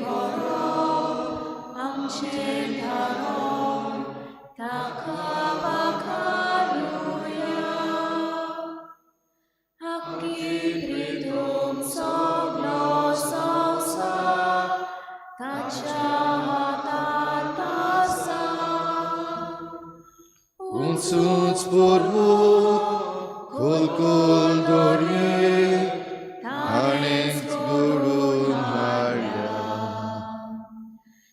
करप आमचें धारण ताका वाखाणुया. आक्की प्रितूम सगलो संवसार ताच्या हातांत आसा. उंच उंच पर्वत, खोल खोल दर्ये ताणेंच घडोवन हाडल्या.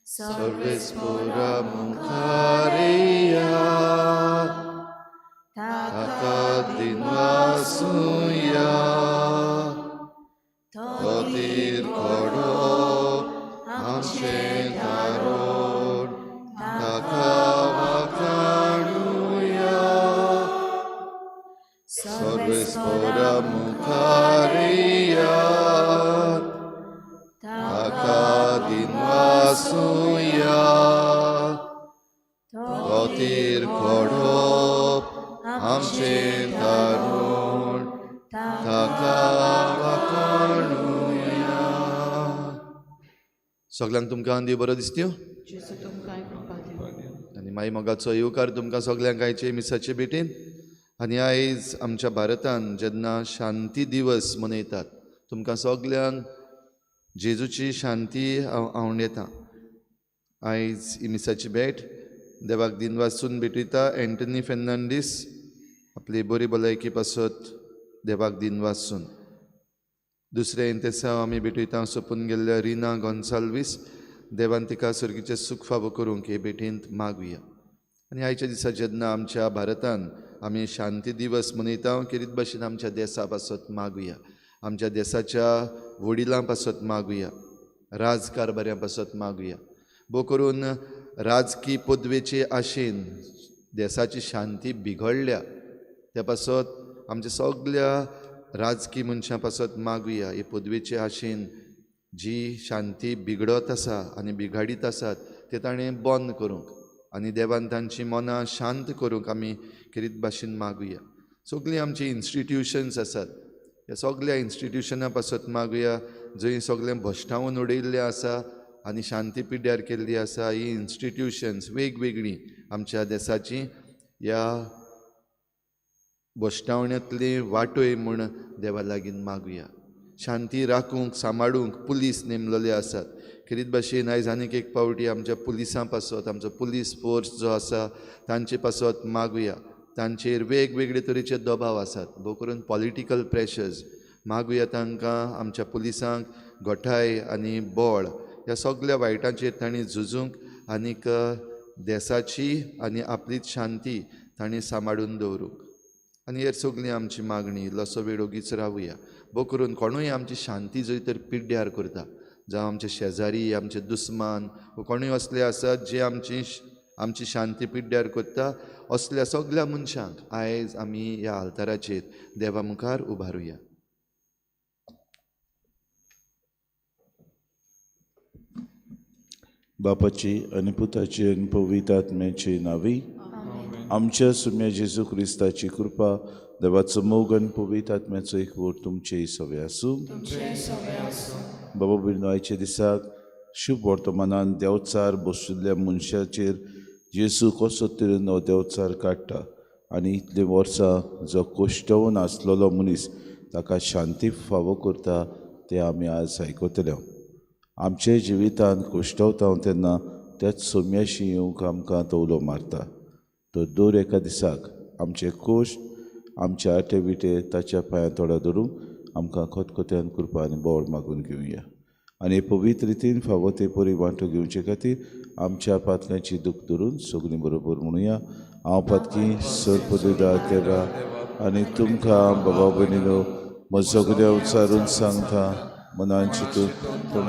सर्वेस्परा मुखार येयात, ताका दिनवासुया. तोतीर करप आमचें तारण ताका वाखाणुया. सर्वेस्परा मुखार येयात, ताका दिनवासुया. तोतीर करप आमचें तारण ताका वाखाणुया. सगल्यांक तुमकां देव बरो दिसत्यो. जेजू तुमकां कृपा दिवं. आनी माई मोगाचो येवकार तुमकां सगल्यांक आयचे मिसाचे भेटेन. आनी आयज आमच्या भारतान जेन्ना शांती दिवस मनयतात, तुमकां सगल्यांक जेजूची शांती हांव आवडटा. आयज ही मिसाची भेट देवाक दिनवासून भेटयता एंटनी फेर्नांडीस आपली बरी भलायकी पासत देवाक दिनवासून. दुसरें इंतेसांव आमी भेटयता सोंपून गेल्ल्या रिना गोन्साल्वीस, देवान तिका सर्गीचें सूख फावो करूंक हे भेटेंत मागुया. आनी आयच्या दिसा जेन्ना आमच्या भारतान आमी शांती दिवस मनयता, खेरीत भाशेन आमच्या देसा पासत मागुया, आमच्या देसाच्या वडिलां पासत मागुया, राजकारभाऱ्यां पासत मागुया. भोव करून राजकी पदवेचे आशेन देसाची शांती बिगडल्या, त्या पासत आमच्या सगल्या राजकी मनशां पासत मागुया. हे पदवेचे आशेन जी शांती बिगडत आसा आनी बिगाडीत आसात ते ताणें बंद करूंक आनी देवान तांची मनां शांत करूंक आमी खेरीत भाशेन मागुया. सगळीं आमची इन्स्टिट्युशन्स आसात, ह्या सगल्या इन्स्टिट्युशनां पासत मागुया, जंय सगळें भश्टावन उडयल्लें आसा आनी शांती पिड्ड्यार केल्ली आसा. ही इन्स्टिट्युशन्स वेगवेगळीं आमच्या देसाची ह्या भश्टावण्यांतली वाटय म्हूण देवा लागीं मागुया. शांती राखूंक सांबाळूंक पुलीस नेमलेले आसात. खेरीत भाशेन आयज आनीक एक पावटी आमच्या पुलिसां पासत, आमचो पुलीस फोर्स जो आसा तांचे पासत मागुया. तांचेर वेगवेगळे तरेचे दबाव आसात, भोव करून पॉलिटिकल प्रेशर्स. मागुया तांकां आमच्या पुलिसांक घटाय आनी बळ ह्या सगल्या वायटांचेर तांणी झुजूंक आनीक देसाची आनी आपलीच शांती तांणी सांबाळून दवरूंक. आनी हेर सगळीं आमची मागणी इल्लोसो वेळ ओगीच रावया. भोव करून कोणूय आमची शांती जंय तर पिड्ड्यार करता, जावं आमचे शेजारी, आमचे दुस्मान वो कोणूय असले आसात जे आमची शांती पिड्ड्यार करता, असल्या सगल्या मनशांक आयज आमी ह्या आल्ताराचेर देवा मुखार उबारुया. बापाची आनी पुताची आनी पवित्र आत्म्याची नांवी आमच्या सुम्या जेजू क्रिस्ताची कृपा, देवाचो मोग आनी पवित्र आत्म्याचो एकवट तुमचेय सवे आसूं. बाबा भयणीनो, आयच्या दिसाक शुभ वर्तमानान देवचार बशिल्ल्या मनशाचेर जेजू कसो तरेन हो देवचार काडटा आनी इतलीं वर्सां जो कोश्टोवन आसलेलो मनीस ताका शांती फावो करता तें आमी आज आयकतले. आमच्या जिवितांत कोश्टवता तेन्ना त्याच सोम्याशी येवंक आमकां तो उलो मारता. तो दर एका दिसाक आमचे कोश्ट, आमचे आटे विटे ताच्या पांयां तोडा धरूंक आमकां खतखत्यान कृपा आनी बोळ मागून घेवया. आनी पवित्र रितीन फावो ते परी वांटो घेवचे खातीर आमच्या पातक्यांची दूख धरून सगळीं बरोबर म्हणुया. हांव पातकी सरपदुदा देवा आनी तुमकां बाबा भयणीनो म्हजो सगळें उच्चारून सांगता, मनान चिंतून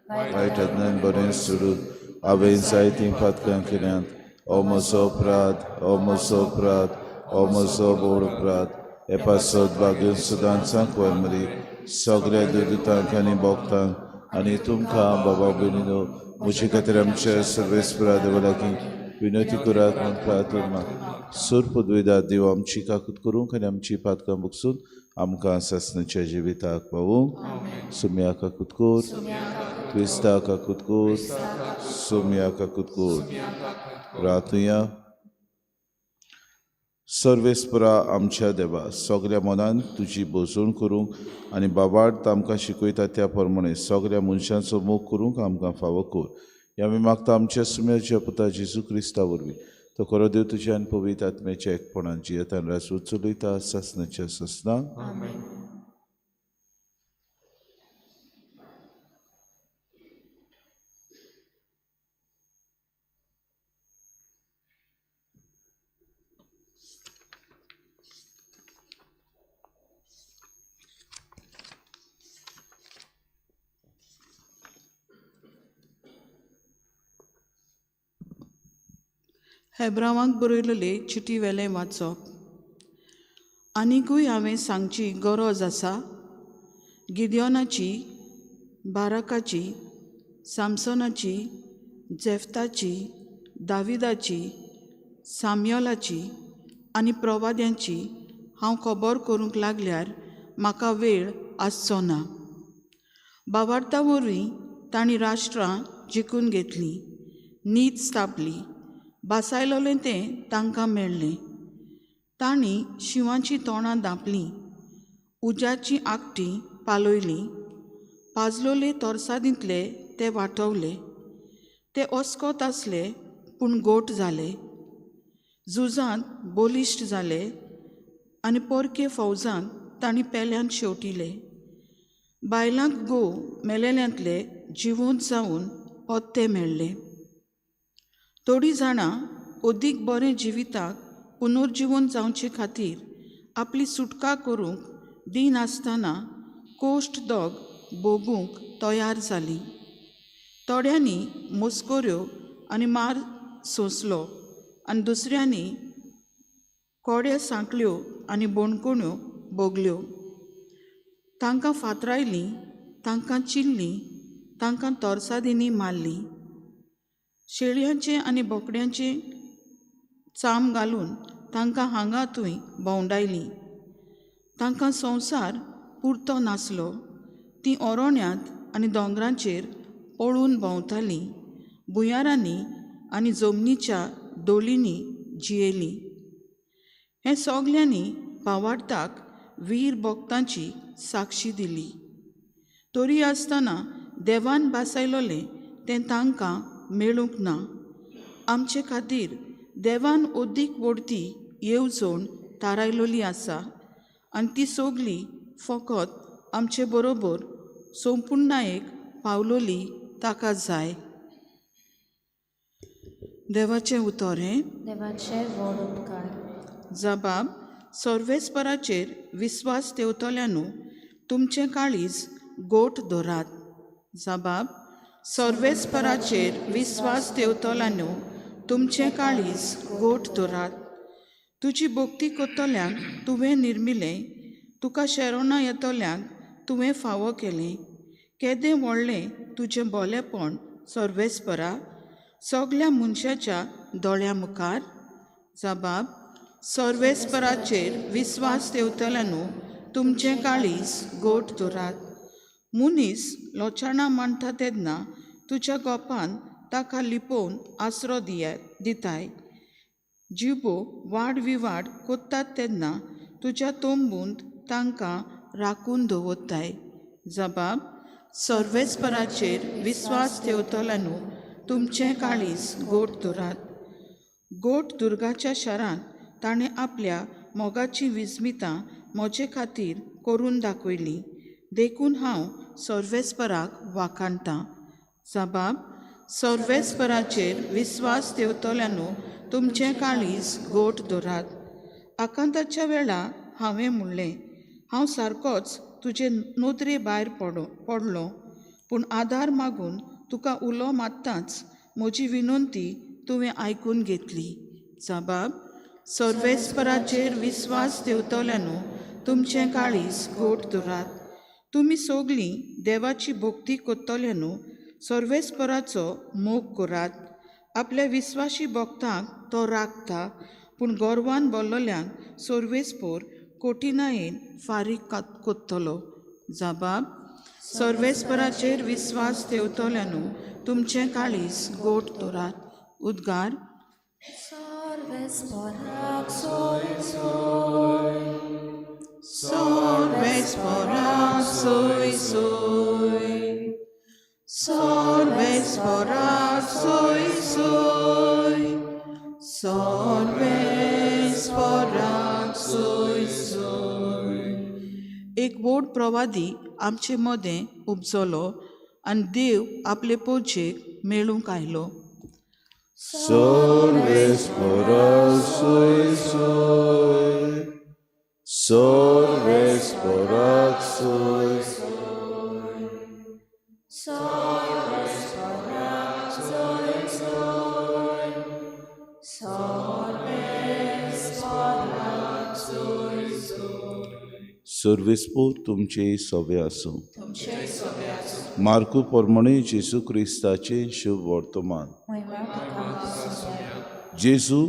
वायट अज्ञान बरें सोडून हांवें जायतीं पातकां केल्यांत. ओ म्हजो अपराध, ओ म्हजो अपराध, ओ म्हजो व्हड अपराध. हे पासत भाग्य सदांच सांकवार मरी सगळ्या दुतांक आनी भक्तांक आनी तुमकां बाबा भयणीनो म्हजे खातीर आमच्या सर्वेस्परा देवा लागीं विनवती करात म्हूण प्रार्थना. सूर पदवेदार देव आमची काकूत करूंक आनी आमची पातकां बगसून आमकां सासणाच्या जिविताक पावूंक. सुम्या काकूत कर. क्रिस्ता काकुतकोर सोम्या काकुतकोर रातया. सर्वेस्परा आमच्या देवा, सगळ्या मनान तुजी भोजवण करूंक आनी बाबार्थ आमकां शिकयता त्या प्रमाणे सगळ्या मनशांचो मोग करूंक आमकां फावो कर. ह्या आमी मागता आमच्या सुम्याच्या पुता जेजू क्रिस्ता वरवीं. तो खरो देव तुज्या आनी पवित्र आत्म्याच्या एकपणान जियेतान राजवट चलयता सासणाच्या सासणाक. हेब्रावांक बरयलेले चिटी वेलें वाचप. आनिकूय हांवें सांगची गरज आसा? गिद्योनाची, बाराकाची, सामसोनाची, जेफ्ताची, दाविदाची, साम्योलाची आनी प्रवाद्यांची हांव खबर करूंक लागल्यार म्हाका वेळ आसचो ना. बावार्ता वरवीं तांणी राष्ट्रां जिखून घेतलीं, नीत स्थापली, बासायलोलें तें तांकां मेळ्ळें. तांणी शिंवाचीं तोंडां धांपलीं, उज्याचीं आकटीं पालयलीं, पाजलोले तोरसादींतले ते वाटवले. ते ओस्कोत आसले पूण गोट जाले, झुजांत बलिश्ट जाले आनी परके फौजांक तांणी पेल्यान शेवटिले. बायलांक घोव मेलेल्यांतले जिवंत जावन पत्ते मेळ्ळे. थोडीं जाणां अदीक बरें जिविताक पुनर्जिवन जावचे खातीर आपली सुटका करूंक दिनासतना कोश्ट दोग भोगूंक तयार जालीं. थोड्यांनी मस्कऱ्यो आनी मार सोंसलो आनी दुसऱ्यांनी कोड्या सांकल्यो आनी बोणकोण्यो भोगल्यो. तांकां फातरायलीं, तांकां चिल्लीं, तांकां तोरसादींनी मारलीं. शेळयांचें आनी बोकड्यांचें चाम घालून तांकां हांगा थंय भोंवडायलीं. तांकां संवसार पुरतो नासलो. तीं ओरोण्यांत आनी दोंगरांचेर पळून भोंवतालीं, भुंयारांनी आनी जमनीच्या दोलींनी जियेलीं. हें सगल्यांनी भावार्थाक वीर भक्तांची साक्षी दिली. तरी आसतना देवान बासायलोलें तें तांकां मेळूंक ना. आमचे खातीर देवान अदीक वडती येवजण थारायलोली आसा आनी ती सगली फकत आमचे बरोबर संपुर्णायेक पावलोली ताका जाय. देवाचें उतर हें. देवाचे व्हड उपकार. जबाब सर्वेस्पराचेर विस्वास ठेवतल्यानू तुमचें काळीज गोट धरात. जबाब सर्वेस्पराचेर विस्वास ठेवतल्यानू तुमचें काळीज गोट धरात. तुजी भक्ती करतल्यांक तुवें निर्मिलें, तुका शेरोणां येतल्यांक तुवें फावो केलें. केदें व्हडलें तुजें बोलेपण सर्वेस्परा, सगल्या मनशाच्या दोळ्यां मुखार. जबाब सर्वेस्पराचेर विस्वास ठेवतल्यानू तुमचें काळीज गोट धरात. मनीस लोचाणां मांडटा तेन्ना तुज्या गोपान ताका लिपोवन आसरो दिताय. जिबो वाड विवाड कोत्तात तेन्ना तुज्या तोंबूंत तांकां राखून दवरताय. जबाब सर्वेस्पराचेर विस्वास ठेवतल्यानू तुमचें काळीज गोट धरात. गोट दुर्गाच्या शारांत ताणें आपल्या मोगाचीं विस्मितां म्हजे खातीर करून दाखयलीं, देखून हांव सर्वेस्पराक वाखाणटां. जबाब सर्वेस्पराचेर विस्वास ठेवतल्यानू तुमचें काळीज गोट धरात. आकांताच्या वेळा हांवें म्हणलें, हांव सारकोच तुजे नदरे भायर पडलो, पूण आदार मागून तुका उलो मारताच म्हजी विनंती तुवें आयकून घेतली. जबाब सर्वेस्पराचेर विस्वास ठेवतल्यानू तुमचें काळीज गोट धरात. तुमी सगलीं देवाची भक्ती करतल्यानू सर्वेस्पराचो मोग करात. आपल्या विस्वाशी भक्तांक तो राखता, पूण गोरवान बोल्लोल्यांक सर्वेस्पोर कोटिनायेन फारीक करतलो. जबाब सर्वेस्पराचेर विस्वास ठेवतल्यानू तुमचें काळीज गोट दवरात. उद्गार. सर्वेस्पराक सोय सोय. सर्वेस्पराक सोय सोय. सर्वेस्पराक सोय सोय. सर्वेस्पराक सोय सोय. एक व्हड प्रवादी आमचे मदें उपजलो आनी देव आपले पोजेक मेळूंक आयलो. सर्वेस्पराक सोय सोय. सर्वेस्पराक सोय सोय. सर्वेस्पराक सोय सोय. सर्वेस्पराक सोय सोय. सर्वेस्पोर तुमचे सवे आसूं. मार्कू प्रमाणे जेजू क्रिस्ताचें शुभ वर्तमान. महिमा तुका सुम्या. जेजू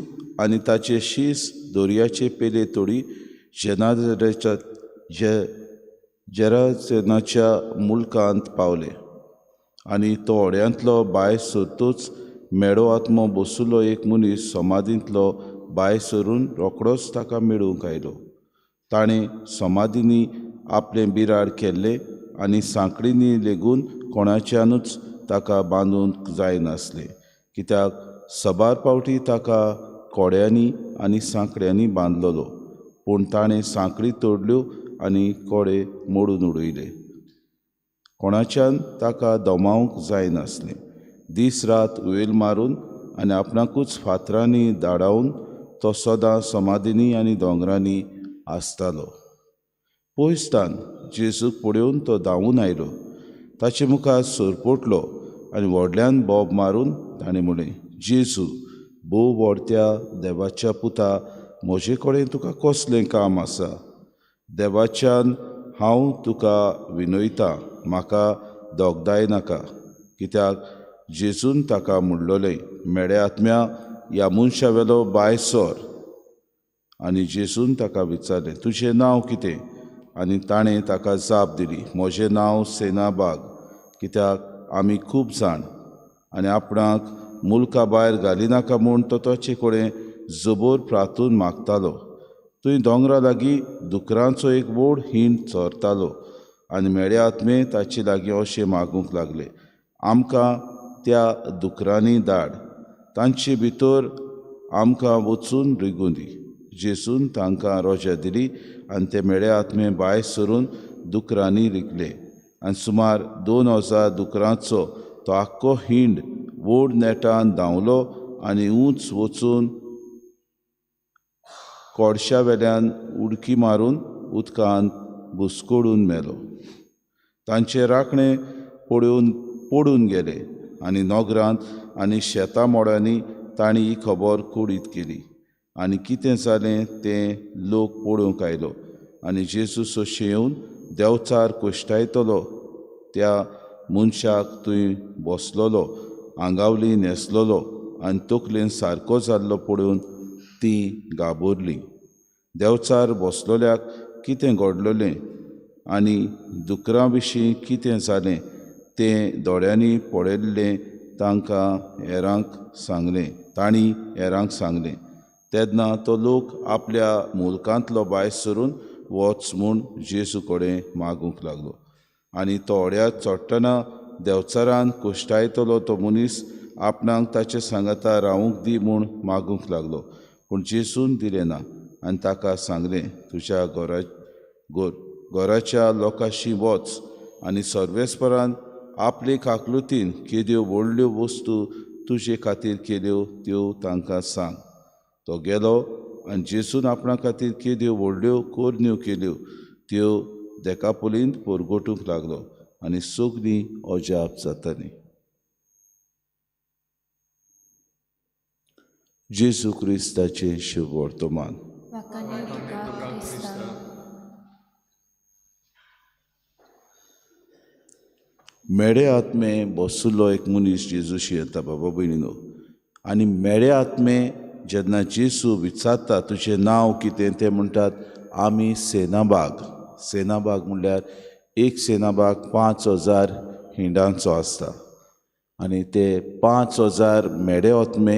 आनी ताचे शीस दर्याचे पेले तोडी जेराजेनाच्या मुलकांत पावले आनी तो होड्यांतलो भायर सरतूच मेडो आत्मो बसुल्लो एक मनीस समाधींतलो भायर सरून रोखडोच ताका मेळूंक आयलो. ताणें समाधींनी आपलें बिराड केल्लें आनी सांकळींनी लेगून कोणाच्यानूच ताका बांदूंक जायनासलें, कित्याक सबार पावटी ताका कोड्यांनी आनी सांकड्यांनी बांदलेलो. पूण ताणें सांकळी तोडल्यो आनी कोडे मोडून उडयले. कोणाच्यान ताका दमावंक जायनासलें. दीस रात उयल मारून आनी आपणाकूच फातरांनी धाडावन तो सदां समाधींनी आनी दोंगरांनी आसतालो. पयसतान जेजूक पळोवन तो धांवून आयलो, ताचे मुखार सरपटलो आनी व्हडल्यान बोब मारून ताणें म्हणलें, जेजू, भोव व्हडत्या देवाच्या पुता, म्हजे कडेन तुका कसलें काम आसा? देवाच्यान हांव तुका विनयतां, म्हाका दोगदाय नाका. कित्याक जेजून ताका म्हणलोलें, मेड्या आत्म्या, ह्या मनशा वेलो भायर सर. आनी जेजून ताका विचारलें, तुजें नांव कितें? आनी ताणें ताका जाप दिली, म्हजें नांव सेनाबाग, कित्याक आमी खूब जाण. आनी आपणाक मुल्का भायर घालिनाका म्हूण तो ताचे कडेन जबोर प्रातून मागतालो. थंय दोंगरा लागीं दुकरांचो एक व्हड हींड चरतालो आनी मेड्या आत्मे ताचे लागीं अशें मागूंक लागले, आमकां त्या दुकरांनी धाड, तांचे भितर आमकां वचून रिगूं दी. जेजून तांकां रोजा दिली आनी ते मेड्या आत्मे भायर सरून दुकरांनी रिगले आनी सुमार 2000 दुकरांचो तो आख्खो हिंड व्हड नेटान धांवलो आनी उंच वचून कोडशा वेल्यान उडकी मारून उदकांत घुसकोडून मेलो. तांचे राखणे पडून गेले आनी नगरांत आनी शेतां मोडांनी तांणी ही खबर कुडीत केली. आनी कितें जालें तें लोक पळोवंक आयलो आनी जेजू सोशे येवन देंवचार कोश्टायतलो त्या मनशाक थंय बसलोलो, आंगावली न्हेसलोलो आनी तकलेन सारको जाल्लो पळोवन तीं घाबरलीं. देंवचार बसलोल्याक कितें घडलोलें आनी दुकरां विशीं कितें जालें तें दोळ्यांनी पळयल्लें तांकां हेरांक सांगलें, तांणी हेरांक सांगलें. तेन्ना तो लोक आपल्या मुलकांतलो भायर सरून वच म्हूण जेजू कडेन मागूंक लागलो. आनी तो होड्यार चडटना देंवचारान कोश्टायतलो तो मनीस आपणाक ताचे सांगाता रावूंक दी म्हूण मागूंक लागलो. पूण जेजून दिलें ना आनी ताका सांगलें, तुज्या घराच्या लोकांशी वच आनी सर्वेस्परान आपले काकलुतीन केद्यो व्हडल्यो वस्तू तुजे खातीर केल्यो त्यो तांकां सांग. तो गेलो आनी जेजून आपणा खातीर केद्यो व्हडल्यो कोरण्यो केल्यो त्यो देकापोलींत परगटूंक लागलो आनी सगळीं अजाप जातालीं. जेजू क्रिस्ताचें शुभ वर्तमान. मेडे आत्मे बसुल्लो एक मनीस जेजूशी येता, बाबा भयणीनो. आनी मेडे आत्मे जेन्ना जेजू विचारता तुजें नांव कितें, ते म्हणटात आमी सेनाबाग. सेनाबाग म्हणल्यार एक सेनाबाग 5000 हिंडांचो आसता आनी ते 5000 मेडे आत्मे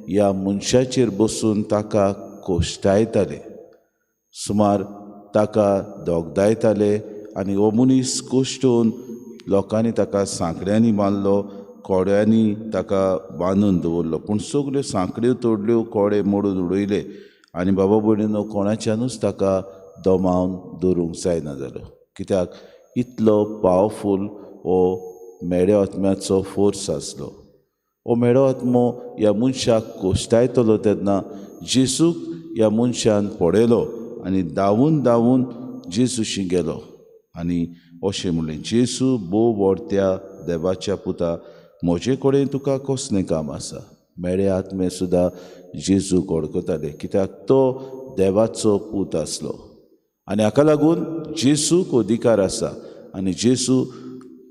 ह्या मनशाचेर बसून ताका कोश्टायताले, सुमार ताका दोगदायताले आनी हो मनीस कोश्टून लोकांनी ताका सांकड्यांनी बांदलो, कोड्यांनी ताका बांदून दवरलो, पूण सगल्यो सांकड्यो तोडल्यो, कोडे मोडून उडयले आनी बाबा भयणीनो कोणाच्यानूच ताका दमावन दवरूंक जायना जालो. कित्याक इतलो पावरफूल हो मेडे आत्म्याचो फोर्स आसलो. हो मेडो आत्मो ह्या मनशाक कोश्टायतलो तेन्ना जेजूक ह्या मनशान पळयलो आनी धांवून धांवून जेजूशी गेलो आनी अशें म्हणलें, जेजू भोव व्हड त्या देवाच्या पुता, म्हजे कडेन तुका कसलें काम आसा? मेडे आत्मे सुद्दां जेजूक वळखताले, कित्याक तो देवाचो पूत आसलो आनी हाका लागून जेजूक अधिकार आसा आनी जेजू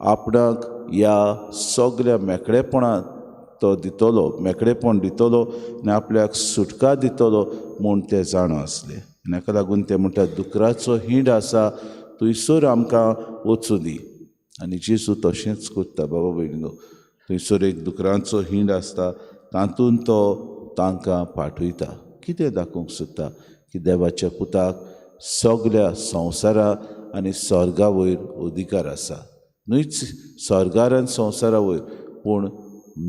आपणाक ह्या सगल्या मेकळेपणांत तो दितलो, मेकळेपण दितलो आनी आपल्याक सुटका दितलो म्हूण ते जाणा आसले. आनी हाका लागून ते म्हणटा, दुकराचो हिंड आसा थंयसर आमकां वचूं दी. आनी जेजू तशेंच करता. बाबा भयणीनो, थंयसर एक दुकरांचो हिंड आसता, तातूंत तो तांकां पाठयता. कितें दाखोवंक सोदता की देवाच्या पुताक सगल्या संवसारा आनी स्वर्गा वयर अधिकार आसा, न्हूच स्वर्गार आनी संवसारा वयर, पूण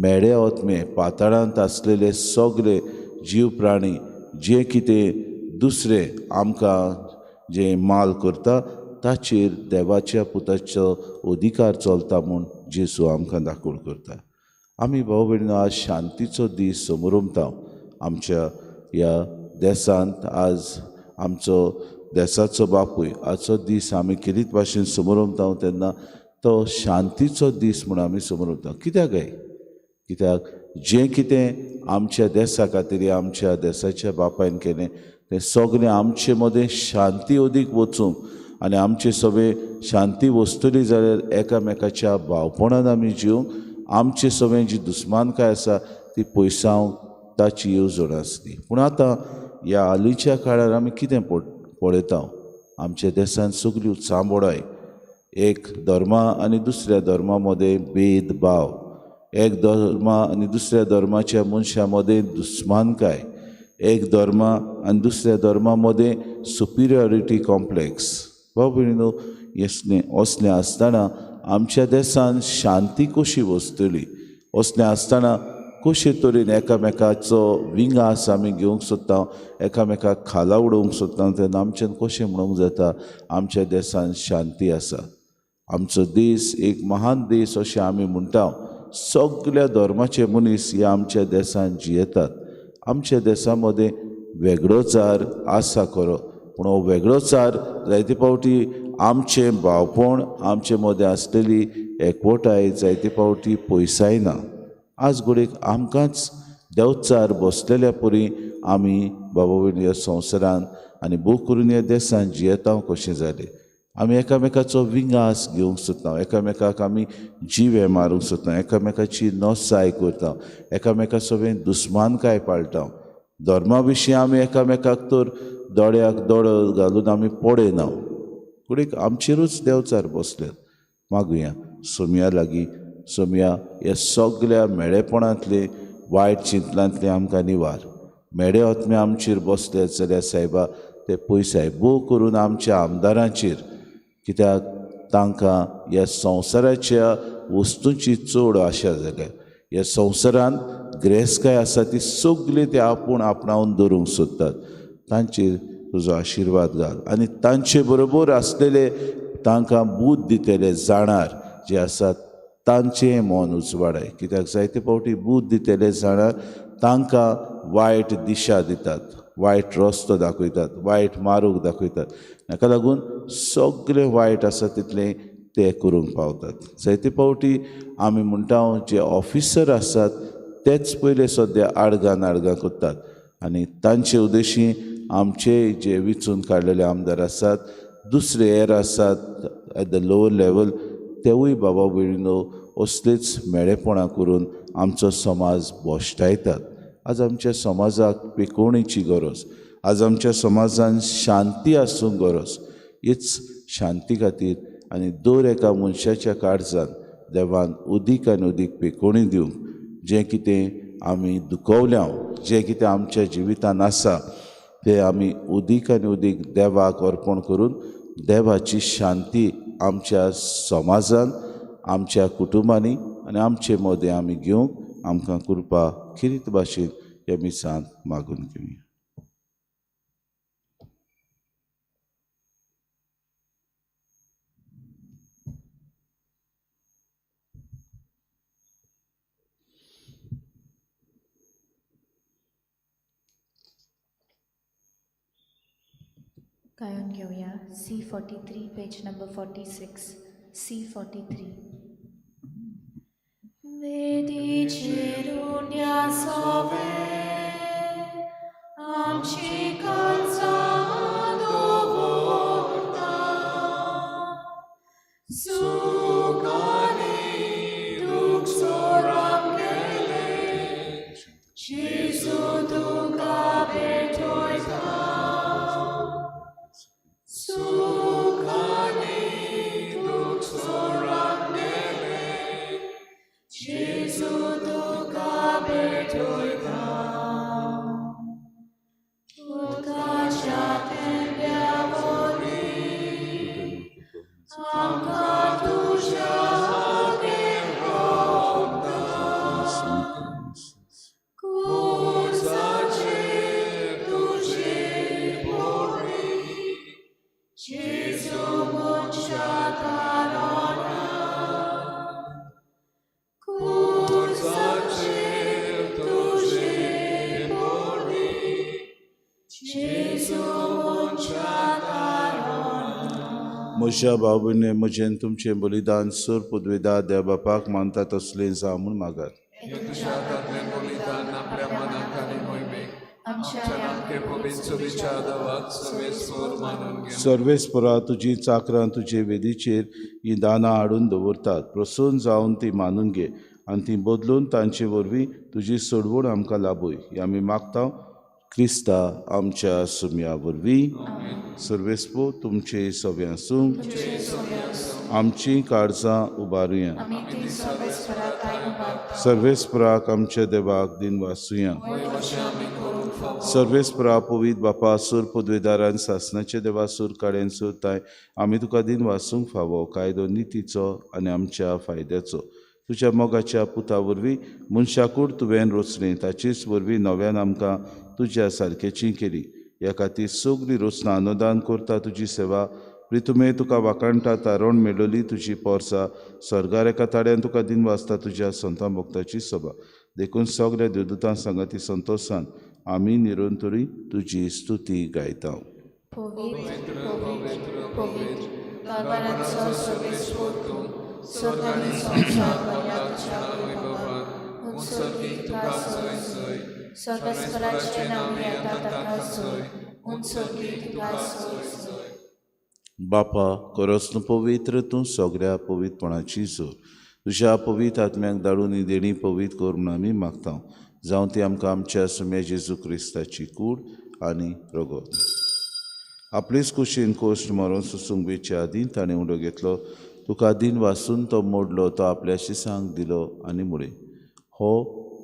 मेडे आत्मे पाताळांत आसलेले सगले जीव प्राणी जे कितें दुसरे आमकां जे माल करता ताचेर देवाच्या पुताचो अधिकार चलता म्हूण जेजू आमकां दाखोवण करता. आमी भाव भयणीनो आज शांतीचो दीस समरमता. आमच्या ह्या देसांत आज आमचो देसाचो बापूय आजचो दीस आमी खेरीत भाशेन समरमता तेन्ना तो शांतीचो दीस म्हूण आमी समरमता. कित्याक काय? कित्याक जें कितें आमच्या देसा खातीर आमच्या देसाच्या बापायन केलें तें सगळें आमचे मदें शांती अदीक वचूंक आनी आमचे सगळे शांती वचतली जाल्यार एकामेकाच्या भावपणान आमी जिवंक, आमचे सगळें जी दुस्मानकाय आसा ती पयसावंक ताची येवजण आसली. पूण आतां ह्या हालींच्या काळार आमी कितें पळयता, आमच्या देसान सगल्यो चांबोडाय, एक धर्मा आनी दुसऱ्या धर्मा मदें भेदभाव, एक धर्मा आनी दुसऱ्या धर्माच्या मनशां मदें दुस्मानकाय, एक धर्मा आनी दुसऱ्या धर्मा मदें सुपिरियॉरिटी कॉम्प्लेक्स. बाबा भयणीनो, असलें आसतना आमच्या देसान शांती कशी वसतली? असलें आसतना कशे तरेन एकामेकाचो विंगास आमी घेवंक सोदता, एकामेकाक खाला उडोवंक सोदता, तेन्ना आमच्यान कशें म्हणूंक जाता आमच्या देसान शांती आसा? आमचो देश एक महान देश अशें आमी म्हणटा. सगल्या धर्माचे मनीस ह्या आमच्या देसान जियेतात. आमच्या देसा मदें वेगळोचार आसा खरो, पूण हो वेगळोचार जायते फावटी आमचें भावपण, आमचे मदें आसलेली एकवटाय जायते फावटी पयसायना. आज घडयेक आमकांच देवचार बसलेल्या परी आमी बाबा भयणी ह्या संवसारान आनी भोव करून ह्या देसान जियेता कशें जालें. आमी एकामेकाचो विंगास घेवंक सोदता, एकामेकाक आमी जिवे मारूंक सोदता, एकामेकाची नसाय करता, एकामेका सगळें दुस्मानकाय पाळटा. धर्मा विशीं आमी एकामेकाक तर दोळ्याक दोळो घालून आमी पळयना. घडयेक आमचेरूच देवचार बसल्यात. मागुया सोमया लागीं, सोमया ह्या सगल्या मेळेपणांतले वायट चिंतनांतले आमकां निवार. मेडे आत्मे आमचेर बसले जाल्यार सायबा ते पयसाय, भोव करून आमच्या आमदारांचेर, कित्याक तांकां ह्या संवसाराच्या वस्तूंची चड आशा जाल्या. ह्या संवसारांत ग्रेसकाय आसा ती सगळी ते आपूण आपणावन दवरूंक सोदतात. तांचेर तुजो आशिर्वाद घाल आनी तांचे बरोबर आसलेले तांकां बूद दितले जाणार जे आसात तांचें मन उजवाडाय. कित्याक जायते फावटी बूद दितले जाणार तांकां वायट दिशा दितात, वायट रस्तो दाखयतात, वायट मार्ग दाखयतात. हाका लागून सगळें वायट आसा तितलें ते करूंक पावतात. जायते फावटी आमी म्हणटा जे ऑफिसर आसात तेच पयले सद्या आडगां नाडगां करतात आनी तांचे उद्देशी आमचे जे विचून काडलेले आमदार आसात, दुसरे हेर आसात एट the lower level, तेवूय बाबा भयणीनो असलेच मेळेपणां करून आमचो समाज भश्टायतात. आज आमच्या समाजाक पेकोवणेची गरज, आज आमच्या समाजान शांती आसूंक गरज. हीच शांती खातीर आनी दर एका मनशाच्या काळजान देवान उदीक आनी उदीक पेकोणी दिवंक, जें कितें आमी दुखवल्या, जें कितें आमच्या जिवितान आसा तें आमी उदीक आनी उदीक देवाक अर्पण करून देवाची शांती आमच्या समाजान, आमच्या कुटुंबांनी आनी आमचे मदें आमी घेवंक आमकां कृपा खेरीत भाशेन ह्या मिसांत मागून घेवया. गायन घेवया C43 page number 46 C43. वेदीचेरुन्या सोवे आमची काळजां दवरता, सुखांनी दूख सोराम गेले, जेजू तुका भेटयता, सुखांनी दूख सोराम गेले, जेजू तुका भेटयता. उदकाच्या थेंब्या वरी आमकां तुज्या लागीं रोखता, खुर्साचेर तुजी बरी, जेजू मनशा तारना, खुर्साचेर तुजी बरी, जेजू मनशा तारना. म्हज्या भाव भयणी, म्हजें तुमचें बलिदान सोर पदवेदार देव बापाक मानता तसलें जावं म्हूण मागात. तुज्या हातांतलें बलिदान आपल्या मनाक आनी मोहिमेक आमच्या नामके पवित्र सुविचार देवाक सर्वेस्पर मानून घेवं. सर्वेस्परा तुजी चाकरां तुजे वेदीचेर हीं दानां हाडून दवरतात, प्रसन्न जावन ती मानून घे आनी ती बदलून तांचे वरवीं तुजी सोडवण आमकां लाभय, ही आमी मागता क्रिस्ता आमच्या सुम्या वरवीं. सर्वेस्पो तुमचे सगळे आसूं. आमची काळजां उबारुया. आमी ती सर्वेस्परा थांय उबारता. सर्वेस्पराक आमच्या देवाक दिन वासुया. सर्वेस्परा पवित्र बापा, सूर पदवेदारान सासनाचे देवा सूर काड्यान सोदताय, आमी तुका दिन वासूंक फावो कायदो नितीचो आनी आमच्या फायद्याचो. तुज्या मोगाच्या पुता वरवीं मनशाकूड तुवें रचलें, ताचेच वरवीं नव्यान आमकां तुज्या सारकेची केली. ह्या खातीर सगळी रचना अनुदान करता तुजी सेवा. प्रितुमे तुका वाखाणटा तारण मेळोली तुजी पोरसा, स्वर्गार एका ताड्यान तुका दिन वाचता तुज्या संतां भक्ताची सभा. देखून सगळ्या देवदूतां सांगाती संतोशान आमी निरंतरी तुजी स्तुती गायता. पवित्र पवित्र पवित्र दरबाराचो सर्वेस्पर तूं, स्वर्ग आनी संवसार भरला तुज्या वैभवान. उत्सर्गीक तुका सोय सोय, सर्वेस्पराचें नांव येता ताका सोय, उत्सर्गीक तुका सोय सोय. बापा खरोच तूं पवित्र, तूं सगळ्या पवित्रपणाची जोर. तुज्या पवित्र आत्म्याक धाडून ही देणी पवित्र कर म्हूण आमी मागता, जावं ती आमकां आमच्या सुम्या जेजू क्रिस्ताची कूड आनी रगत. आपलेच कुशीन कोश्ट मरोन सोसूंक वेच्या आदीं ताणें उडो घेतलो, तुका दिन वासून तो मोडलो, तो आपल्या शिसांक दिलो आनी म्हळें, हो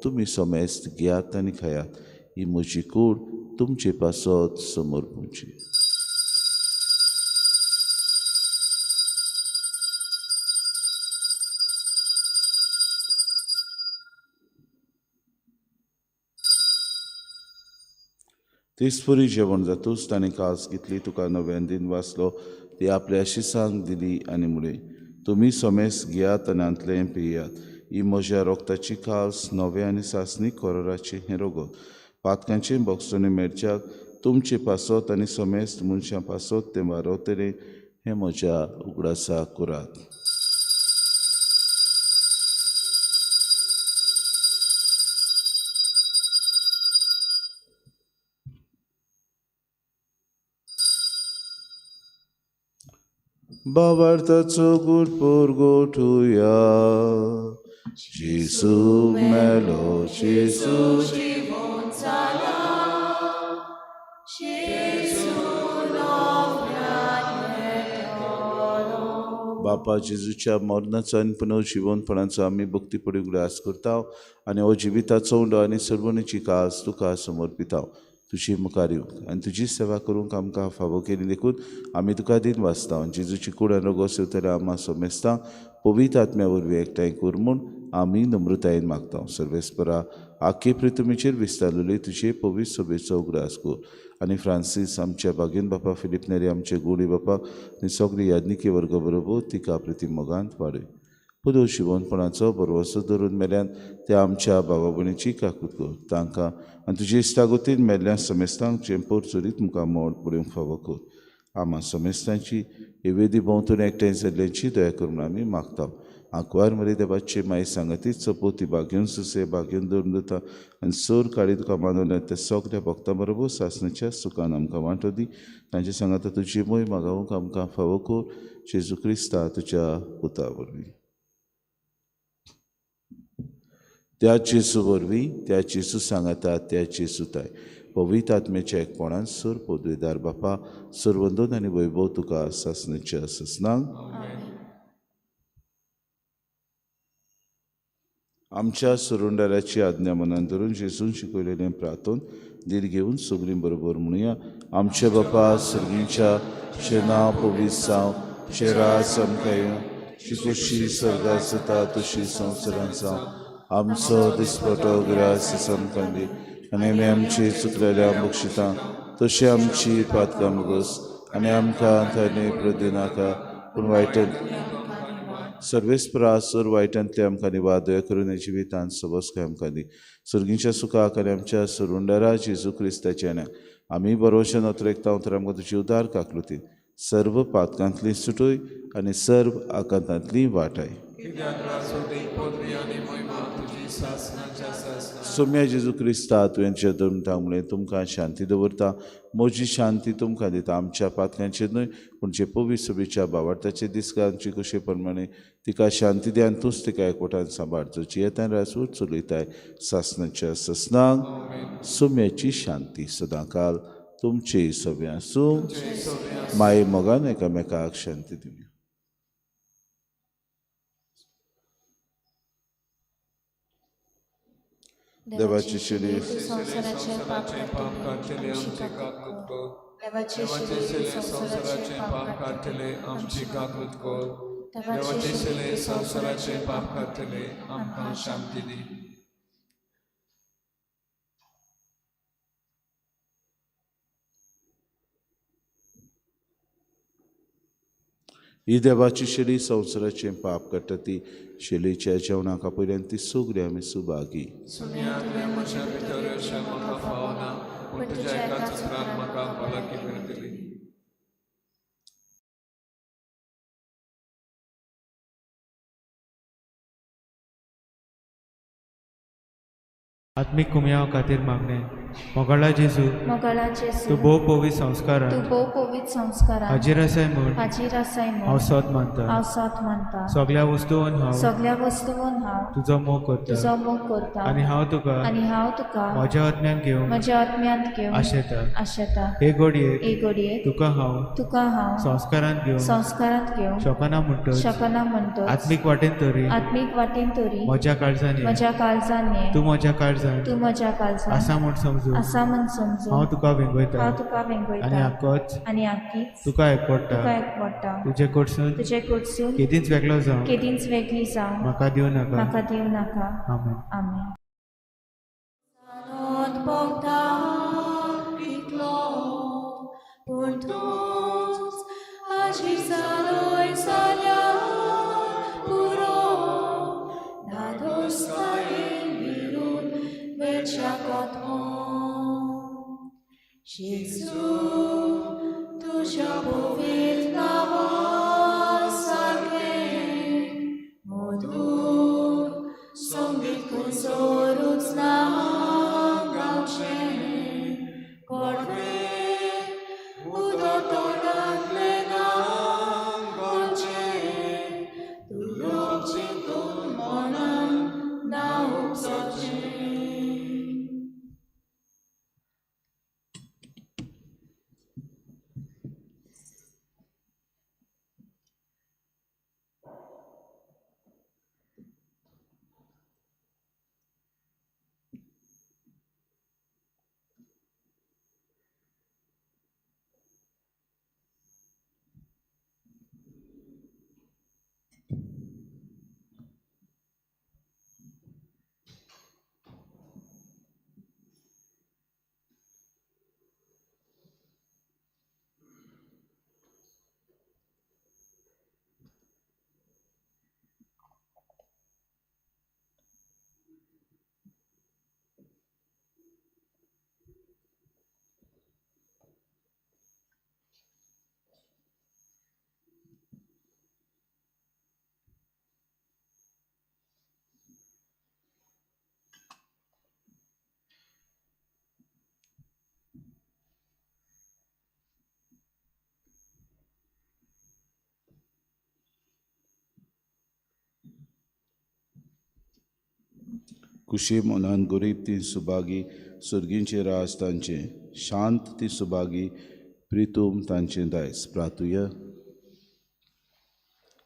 तुमी समेस्त घेयात आनी खायात, ही म्हजी कूड तुमचे पासत समर्पूची. तेचपरी जेवण जातूच ताणें कास घेतली, तुका नव्यान दिन वाचलो, ती आपल्या शिसांक दिली आनी म्हळें, तुमी समेस्त घेयात आनी हांतलें पियात, ही म्हज्या रोगताची कास नव्या आनी सासणी कोरोराची हें रगत. पातकांचें भोगसणें मेळच्याक तुमचे पासत आनी समेस्त मनशां पासत तें वारवतलें, हें म्हज्या उगडासाक करात. भावार्थाचो गूढ परगटुया. जेजू मेलो, जेजू जिवोन जाला, जेजू नव्यान येतलो. बापा जेजूच्या मरणाचो आनी पुनर्जिवनपणाचो आमी भक्तीपणी उगडास करता आनी हो जिविताचो उंडो आनी सर्वणीची कास तुका समर्पिता. तुजी मुखार येवंक आनी तुजी सेवा करूंक आमकां फावो केली देखून आमी तुका दिन वाचता. जेजूची कूड आनी रोगो सेवतल्या आमा समेस्तां पवित्र आत्म्या वरवीं एकठांय कर म्हूण आमी नम्रतायेन मागता. सर्वेस्परा आखे पृथ्वीचेर विस्तारलेली तुजे पवित्र सभेचो उगडास कर आनी फ्रांसीस आमच्या बागेन बापा, फिलीप नेरी आमचे गोडी बापा आनी सगळी याज्ञिकी वर्ग बरोबर तिका प्रिती मोगांत वाडय. पुरो शिवनपणाचो बरवसो धरून मेल्यान त्या आमच्या बाबा भयणीची काकूत कर. तांकां आनी तुजे इश्टागतीन मेल्ल्या समेस्तांक चेंपोर चरीत मुखार मोड पळोवंक फावो कर. आमा समेस्तांची हे वेदी भोंवतणी एकठांय जाल्ल्याची दया करून आमी मागता. आंकवार मरे देवाचे माई सांगाती चपोती बागेवन सुसे बागेवन धरून दिता आनी सोर काळी तुका मानवल्या त्या सगळ्या भक्तां बरोबर सासणेच्या सुखान आमकां वांटो दी. तांचे सांगाता तुजी मोय मागावंक आमकां फावो कर. जेजू क्रिस्ता तुज्या पुता वरवीं. त्या जेजू वरवीं, त्या जेजू सांगाता, त्या जेजू ताय पवित्र आत्म्याच्या एकपणान सर पदवेदार बापा सर्वंदन आनी वैभव तुका सासणेच्या ससनांक. आमच्या सुरुंडाराची आज्ञा मनान धरून जेजून शिकयलेलें प्रार्थन धीर घेवन सगळीं बरोबर म्हणुया. आमचे बापा सर्गींच्या, तुजें नांव पवित्र जावं, तुजें राज आमकां येवं, तुजी खोशी स्वर्गात जाता तशी संवसारांत जावं. आमचो दिसपटो ग्रास आमकां दी आनी आमी आमची चुकलेल्या बक्षितां तशी आमची पातकां मुगस आनी आमकां ताणें प्रदिनाका पूण वायट सर्वेस्परा सर वायटांतले आमकां निवार दया करून जिवितांत सबसकाय आमकां दी. सर्गींच्या सुखाक आनी आमच्या सरुंडरा जेजू क्रिस्ताच्या न्या आमी बरोवशे नोतरेकता तर आमकां तुजी उदार काकलुती सर्व पातकांतली सुटय आनी सर्व आकांतांतली वाटाय. सोम्या जेजू क्रिस्ता तुवें धर्मता म्हणलें तुमकां शांती दवरता, म्हजी शांती तुमकां दिता. आमच्या पातकांचेर न्हय पूण जे पवित्र सभेच्या बावार्थाचे दिसकांची कशे प्रमाणे तिका शांती दी आनी तूंच तिका एकवटान सांबाळ. जो जियेतान राजवट चलयताय सासणाच्या ससनांक. सोम्याची शांती सदांकाल तुमचे सगळें आसूं. माये मोगान एकामेकाक शांती दिवया. देवाची शिरी संवसाराचे पाप काडटले आमची काकूत कर. देवाचे शिले संवसाराचे पाप काडटले आमची काकूत कर. देवाचे शिले संवसाराचे पाप काडटले आमकां शांती दी. ही देवाची शेली संवसाराचें पाप काडटा ती शेलीच्या जेवणाक आपयल्यान ती सगळी आमी सुभागी. सुम्या तुवें म्हज्या भितर अशें म्हाका फावना पूण तुज्या एकाच उतरान म्हाका भलायकी मेळटली. आत्मीक कुमयाव खातीर मागणें. मोगाळा जेजू, मोगाळा जेजू, तूं भोव पवित्र संस्कारान, तूं भोव पवित्र संस्कारान हाजीर आसाय म्हूण, हाजीर आसाय म्हूण हांव सोद मानता, हांव सोद मानता. सगळ्या वस्तून हांव, सगळ्या वस्तून हांव तुजो मोग करता, तुजो मोग करता आनी हांव तुका, आनी हांव तुका म्हज्या आत्म्यान घेवंक, म्हज्या आत्म्यांत घेवंक आशेता, आशेता. हे घडयेक, हे घडयेक तुका हांव, तुका हांव संस्कारांत घेवंक, संस्कारांत घेवंक शकना म्हणटच, शकना म्हणटच आत्मीक वाटेन तरी, आत्मीक वाटेन तरी म्हज्या काळजान, म्हज्या काळजान, तूं म्हज्या काळजान, तूं म्हज्या काळजान आसा म्हूण समजून, आसा म्हूण समजून हांव तुका वेंगयता, हांव तुका वेंगयता आनी आकोच, आनी आकीच तुका एकवडटा, तुका एकवडटा. तुजे कडसून, तुजे कडसून केदींच वेगळो जावं, केदींच वेगळी जावं म्हाका दिवं नाका, म्हाका दिवं नाका. आमेन. आमेन. पूण तूंच हाजीर जालोय जाल्यार पुरो, धादोसकायेन विरून वेच्या कोतमो. जेजू तुज्या पवित्र नांवा सारकें मधूर संगीत खंयसरूच ना गावचें. कडवें उदक तोंडांतलें ना गळचें, तूं लोक चिंतून मनान ना उपसचें. कुशी मनान गरीब ती सुभागी सुर्गींचे राज तांचे शांत ती सुभागी प्रितूम तांचें दायज. प्रातुया.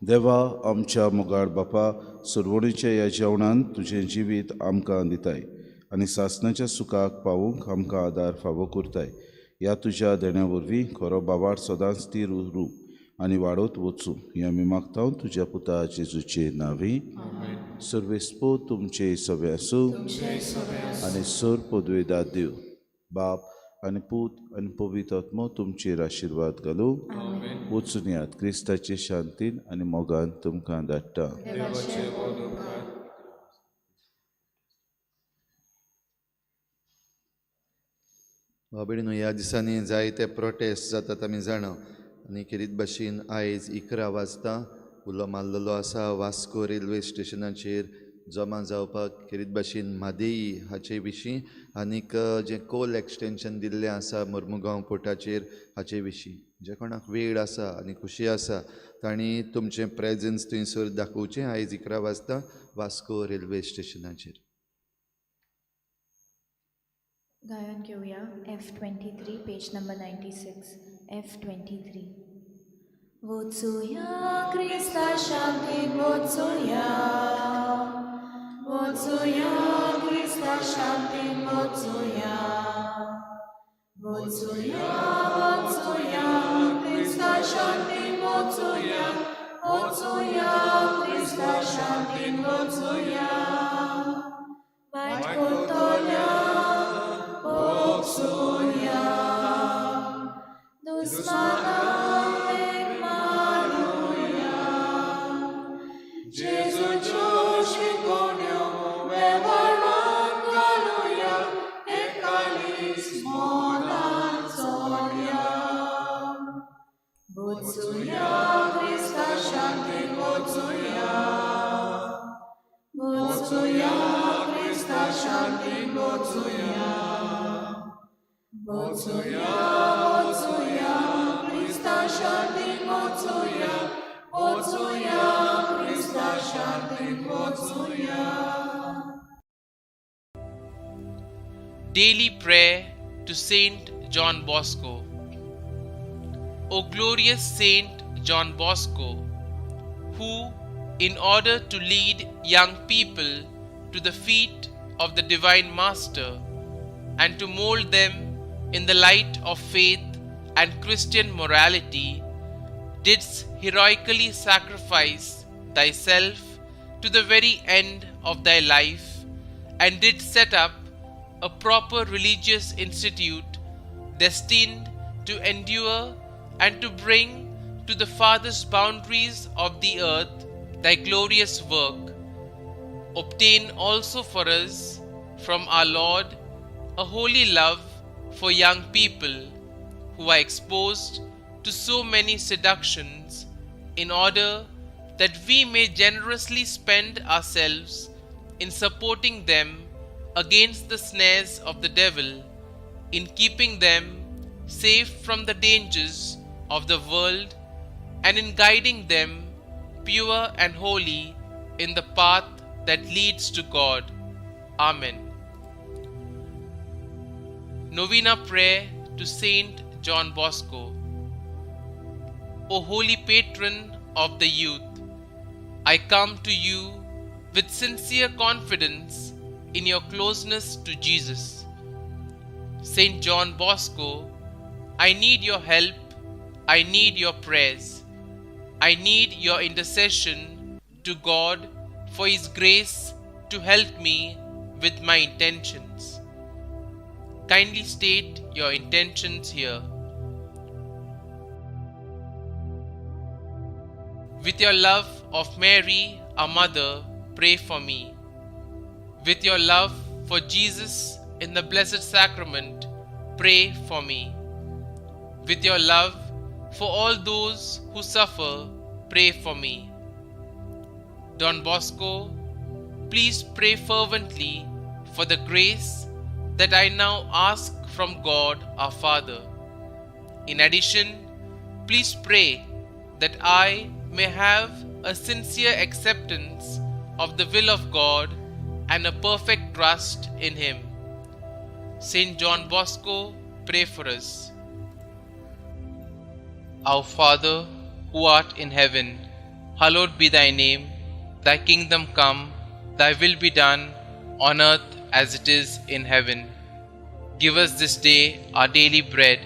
देवा आमच्या मोगाळ बापा, सुरवणीच्या ह्या जेवणान तुजें जिवीत आमकां दिताय आनी सासणाच्या सुखाक पावूंक आमकां आदार फावो करताय. ह्या तुज्या देण्या वरवीं खरो बावार सदांच तीर उरूं आनी वाडत वचूं हें आमी मागता तुज्या पुता जेजूचे नांवी. सर्वेस्पो तुमचे सगळे आसूं आनी सर पदवेदार देव बाप आनी पूत आनी पवित्र आत्मो तुमचेर आशिर्वाद घालूं. वचून यात क्रिस्ताचे शांतीन आनी मोगान तुमकां धाडटा. बाबडीनो, ह्या दिसांनी जायते प्रोटेस्ट जातात आमी जाणा आनी खेरीत भाशेन आयज 11 वाजता उलो मारलेलो आसा वास्को रेल्वे स्टेशनाचेर जमा जावपाक. खेरीत भाशेन म्हादेई हाचे विशीं आनीक जें कोल एक्सटेंशन दिल्लें आसा मोर्मुगांव पोर्टाचेर हाचे विशीं जे कोणाक वेळ आसा आनी खुशी आसा तांणी तुमचें प्रेजन्स थंयसर दाखोवचें आयज 11 वाजता वास्को रेल्वे स्टेशनाचेर. गायन घेवया F23 page number 96 F23. वचुया क्रिस्ता शांतीन वचुया, वचुया क्रिस्ता शांतीन वचुया, वचुया वचुया क्रिस्ता शांतीन वचुया, वचुया क्रिस्ता शांतीन वचुया. वायट करतल्या भोगसुया, दुस्मानाक मारुया, जेजूच्यो शिकोवण्यो वेव्हारान घालुया, एकालीस मोनान चोरया. वचुया क्रिस्ता शांतीन वचुया, वचुया क्रिस्ता शांतीन वचुया, वचुया वचुया क्रिस्ता शांतीन वचुया, वचुया क्रिस्ता शांतीन वचुया. Daily Prayer to Saint John Bosco. O glorious Saint John Bosco, who, in order to lead young people to the feet of the Divine Master and to mold them in the light of faith and Christian morality, didst heroically sacrifice thyself to the very end of thy life and didst set up a proper religious institute destined to endure and to bring to the farthest boundaries of the earth thy glorious work. Obtain also for us from our Lord a holy love for young people who are exposed to so many seductions, in order that we may generously spend ourselves in supporting them against the snares of the devil, in keeping them safe from the dangers of the world, and in guiding them pure and holy in the path that leads to God. Amen. Novena Prayer to Saint John Bosco. O holy patron of the youth, I come to you with sincere confidence in your closeness to Jesus. Saint John Bosco, I need your help, I need your prayers, I need your intercession to God for His grace to help me with my intentions. Kindly state your intentions here. With your love of Mary, our Mother, pray for me. With your love for Jesus in the Blessed Sacrament, pray for me. With your love for all those who suffer, pray for me. Don Bosco, please pray fervently for the grace that I now ask from God our Father. In addition, please pray that I may have a sincere acceptance of the will of God and a perfect trust in Him. Saint John Bosco, pray for us. Our Father, who art in heaven, hallowed be thy name. Thy kingdom come, thy will be done, on earth as it is in heaven. Give us this day our daily bread,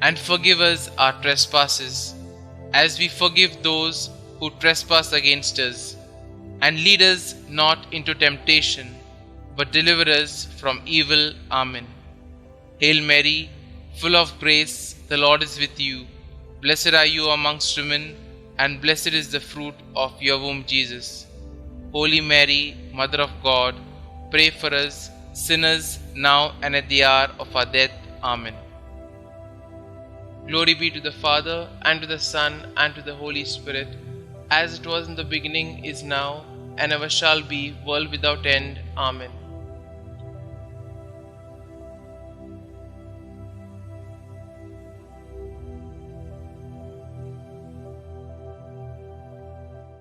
and forgive us our trespasses, as we forgive those who trespass against us. And lead us not into temptation, but deliver us from evil. Amen. Hail Mary, full of grace, the Lord is with you. Blessed are you amongst women, and blessed is the fruit of your womb, Jesus. Holy Mary, Mother of God, pray for us sinners, now and at the hour of our death. Amen. Glory be to the Father, and to the Son, and to the Holy Spirit, as it was in the beginning, is now, and ever shall be, world without end. Amen.